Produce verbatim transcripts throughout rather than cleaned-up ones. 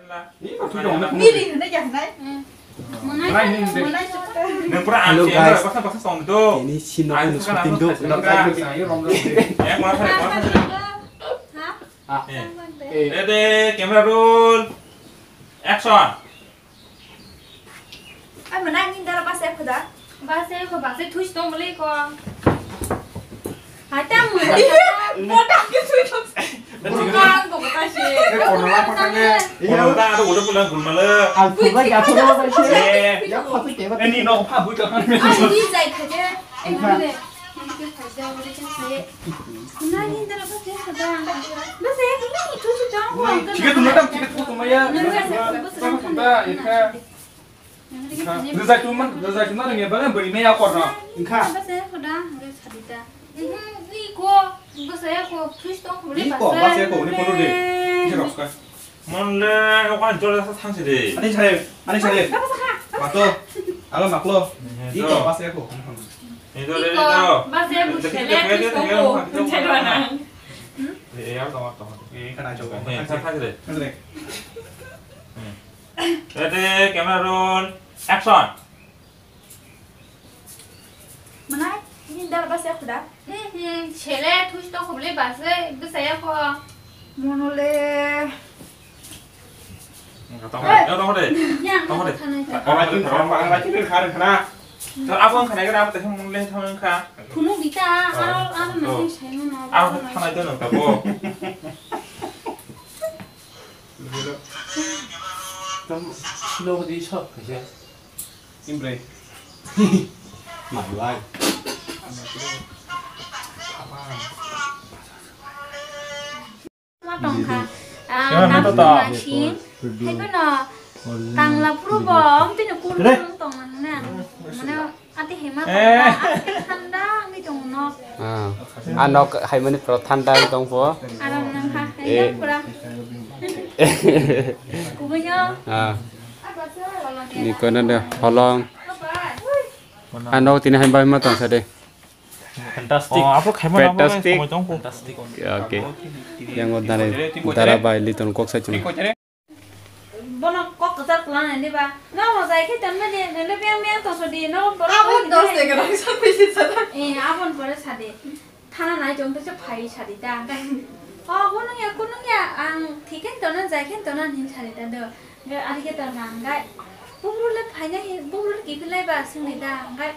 Miri hwnwi khe hwnwi. Monai, monai. Nang pura ang. Hello, guys. Baksa baksa song do. Ini sino ang kunu shooting do. Eh, kona kona. Ha? Eh. Ready, camera roll. Action. Ai, mwnai, nini dara bus ekho da? Bus ekho, bus e thuis tong bwlwi ko. Hai, tamo. Mota ke thuis tong. Bukan, bukan sih. Eh, kono la kota ke. Kono ta ada udah pulang gulma le. Ang pura ya, pura apa sih? Eh. Ya, apa sih, kayak apa? Eh, ini no, apa buat kan? Ai, ini jai khaje. Eh, mana deh? Ini ke khaje, udah kan saya. Nani dara bus ekho da? Bus ekho, ini thuis tong. Tiket tunggu, tiket tunggu, ya. Nani bus ekho da? Rwjak tongma, rwjak tongma rwngya bagwi bwrwi maya korno. Wngkha. Bwsaya kho da, hwnkhe sadi da. Iko, bwsaya kho, thuis tong khobole. Iko, bwsaya kho, ni kono de. Kisa rokska. Mon le, okan jora sa thangsi de. Ani sare, ani sare. Mato, alo maklo. Iko, bwsaya kho. Ni do de do. Bwsaya kho, sele, thuis tong kho. Thangsi de. Eh, ya, tong, tong. Eh, kana jok. Eh, thangsi de. Thangsi de. Ready, camera roll, action. Mwnai, nini dara bus ekho da? Hmm, hmm, sele thuis tong khobole bus e, bwsaya kho. Monole. Tong de, tong de. Yang tong de. Thanai. Abo ang khanai khe abo tong le thang kha. Phunuk di ta, aro, aro nang sai mano. Abo thanai do nang ta bo. Tam silo di sok khaja. Imbre. Malai. Ma tongkha. Ah, Kaya nam nito ta? Nasin. Hai kono. Tangla puro bo, om tino kun tong na. Mane Ati hema tongla, ati thanda wngwi tongo nok. Ah. Ah, nok haimani pro thanda wngwi tongpho. Aram nang ha, eh. Kaya pura. Kubuino. Ah. Ni kono de holong. Ah, nok tini haimba haima tongsa de. Fantastic. Oh, apo khaima nang Fantastic. Samai tongpho. Fantastic. Okay. Yang o dare dara bai liton kok sa chuma. Bono kok kwchar kwlangni diba? Nogo jai khe tonmani, nole biyang biyang tongso di, nogo borok. Abon dos de kwrang sa pisi sa. Eh, abon pore sa de. Thana nai tong tese phai sa di ta. O, kunung ya, kunung ya, ang thik khe tono, jai khe tono hin sa di ta do. Ga ari khe tong nang gai. Bubru le phai na hi, bubru le kiphilai ba sung di ta, gai.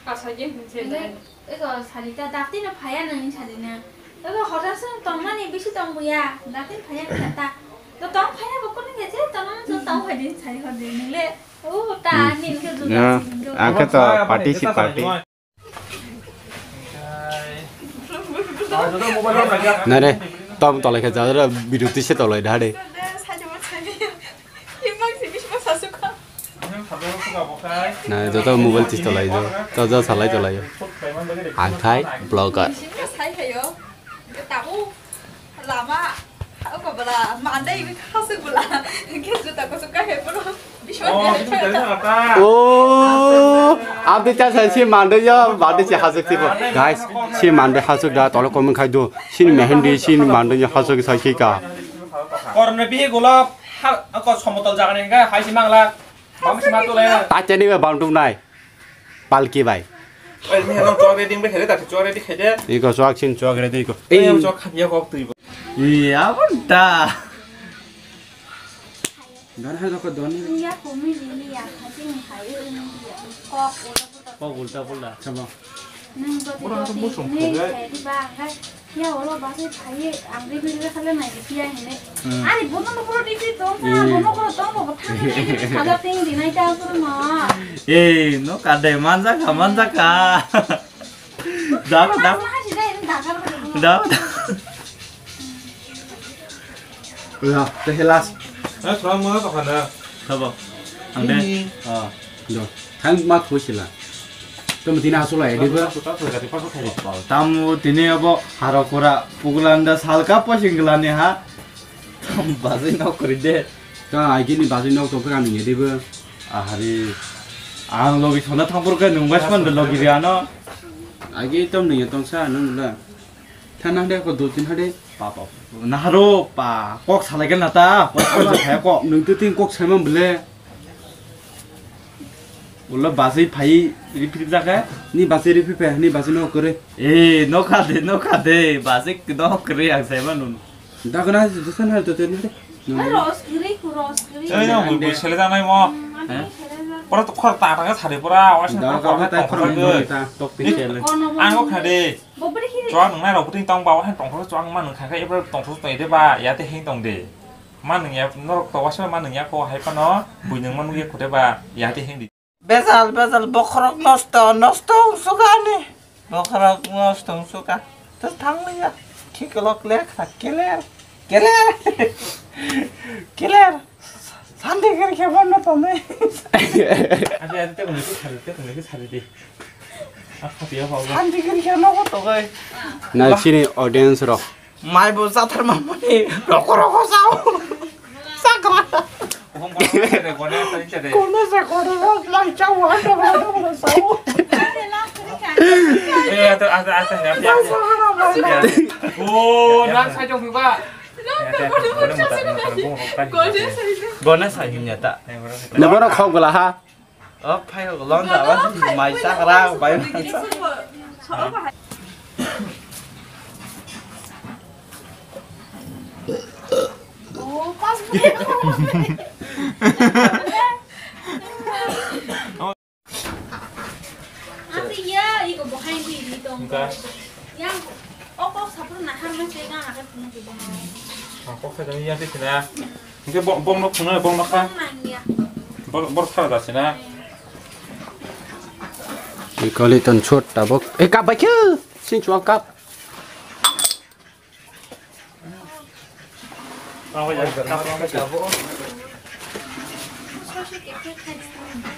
Asa je hin se. Ego, ego, sadi ta, dakti no phaya nang sadi na. Ego, hotel se tongmani bisi tong buya, dakti phaya nang ta. To tong phaya bo kono je, to nang to tong phai din sai hor din le. O, ta, hmm, ni ke du. Ya, ta, ang ke to party si party. Nare, tom tolai khe jadara biruti se tolai dade. Nai, joto mobile tis tolai jo. Joto salai tolai jo. Ang khai blogger. O, abdi ta sai si mandai ya, bade si hasuk tipo. Guys, si mandai hasuk da, tolo comment khai do. Sini mehendi, sini mandai ya hasuk sai ki ka. Korno bihi golok, ha, ako somotol jaga ni ga, hai si mangla. Bam si matulai. Ta chani ba bang tum nai. Palki bai. Oi, ni hano chok ready bai khede, ta chok ready khede. Iko chok sin chok ready iko. Ei, chok khap ya kok tui. Iya, bonta. Dar hai rokho doni. Iya, kumi ni ya, khati ni hai, ini ya. Kok, kok ulta pulta. Sama. Nang jodi jodi ini saya di bangkai. Ya Allah, basi phai, ang di video khala nai di ya hene. Hmm. Ari bono no puro di di tong sa, bono puro tong bo thang ni di saja ting di nai ta puro no. Eh, no kade manja ka, manja ka. Dak, dak. Dak, dak. Ya, teh last. Eh, kurang mana tak ada. Sabo. Ang de. Ah. Do. Thang ma thoi sila. Tamo tini asuk lai dibo. Tamo tini abo haro kora pugulanda salka posing gelani ha. Tam bazai nok kori de. Ta aigini bazai nok tong phira nini dibo. Ahari. Ang logi sona thang pur ke nung bai sman de logi riano. Aigi tom nini tong sa nung la. Nang de ko do tin hade. Pa, pa. Naharo pa. Kok salai gel na ta. Kok salai kok. Nung tu tin kok sai man bele. Ulo basai phai ripri jaka. Ni basai ripri pe, ni basai no kore. Eh, no kha de, no kha de. Basai no kore ang sai man nun. Dagna jesa na to te ni. Ros kri ku ros kri. Ei no, bui sele janai mo. Pura to khor ta ta sari pura. Awas na khor ta khor ta. Tok pi sele. Ang kok kha de. Chwng nungnai rok puting tong ba, wahan tongthok chwng ma nung kha khe, ebro tongthok tong de ba, ya te heng tong de. Ma nung ya, norok to waisa ma nung ya ko hai phano, bui nung ma nung ya khode ba, ya te heng di. Bejal, bejal, bokhorok nosto, nosto wng suka ani. Bokhorok nosto wng suka. To thang liya. Khiklok le kha, keler, keler, keler. Santi kiri khe bono tonwi. Ate, ate, te kung leki sari, te kung leki sari di. Akha piya pa ba. Santi kiri khe nogo togai. Na chini audience rok. Mai bo jathar mamani roko roko sao. Sakra. Kono se kono rok lai chao handa handa sao. Eh, ate, ate, ate, ate, ate. Oh, na sa jong ba. Gona sai himya ta. Nabora khok bela ha. O phai ko lon da ba mai sa kara bai. Ante ya, iko bohai bui di tong. Engka. Yang, o kok sapur nahar ma se gang akan puno ke bohai. Ah, kok sa jami yang sih sini. Engke bom, bom nok puno, bom nok ka. Bom nang ya. Bor, bor sara da sini. Ikoli ton chot tabok. Eh, kap baikhe. Sing chuang kap.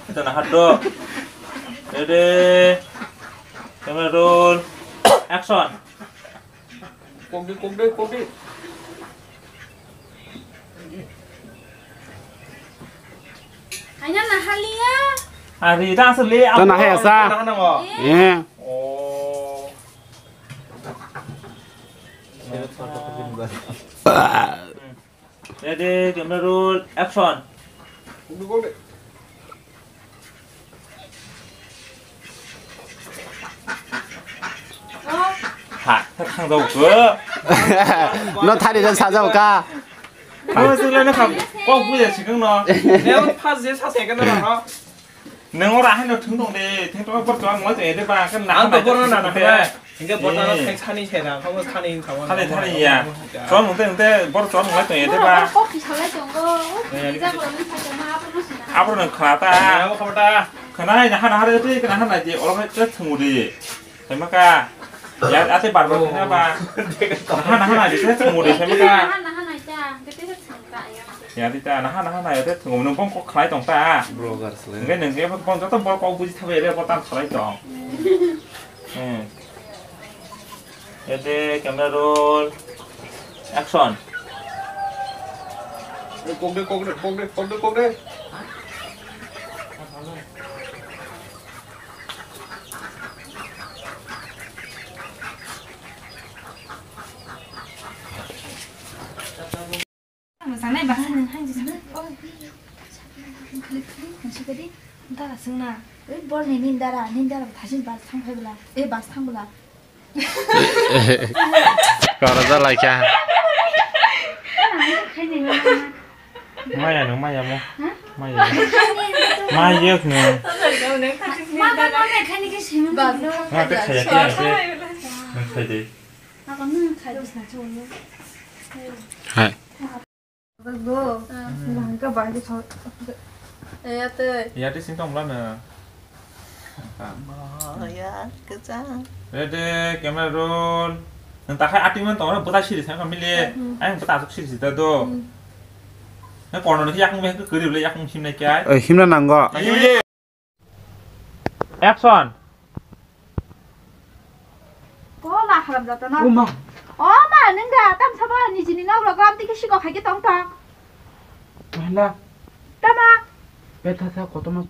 Ito na hot dog. Ready. Camera roll. Action. Kok di, kok di, kok di. Haina na haliya. Ari ta asli. Ta na haya sa. Na hana mo. Eh. Oh. Ready, camera roll, action. Ha, ta thang jao ko. No thari dan sa jao ka. Ko sila na kam. Ko buya sikang no. Ne pas je sa se kan na no. Nang ora haino thung tong de, thung tong bor tong lai tong de ba, kan na. Ang to bor na na de. Hingke bor tong theng sani se na, kamu sani tong. Thani thani ya. Tong tong de, bor tong lai tong de ba. Kok ki salai tong go. Ni ja bor ni sa ma apa no sina. Apa no khata. Ya, apa khata. Khana na hana hare tu, khana hana je, ora ka thung de. Saimaka. Ya, ate bar bar kena ba. Naha, naha, naha, jese sengmo de, saimaka. Naha, naha, naha, ja. Bete se sengka, ya. Ya, tita, naha, naha, naha, ya, te sengmo, nung bong kok khlai tong ta. Vlogger sele. Nge, nung, nge, bong joto bol kok buji thabai, re, bol tam khlai tong. Hmm. Ya, te, camera roll. Action. Eh, kok de, kok de, kok de, kok de, kok de. Sanai basa nang hai jisana. Oi. Nasi kadi. Dara sengna. Oi, bol ni nindara, nindara thasin bas thang phai bela. Eh, bas thang bela. Kora ja lai kha. Maya no, maya mo. Maya. Maya no. Ma te khaya, khaya, khaya. Nang khai de. Hai. Go. Langka bai de so. Eh, ya te. Ya te sing tong la na. Maya kejang. Ready, camera roll. Nang takhai ating man tong, bwta siri sang kami le. Hmm. Ai, bwta asuk siri sita do. Hmm. Nang kono nang yakung beng ke kiri le yakung himna kya? Eh, himna nanggo. Iya. Action. Ko ma khalam jata na. O ma. O ma, nung da tam sabo ni jini nok rok lam tiki siko khai ke tong tong. Mahla. Tama. Betha sa koto ma.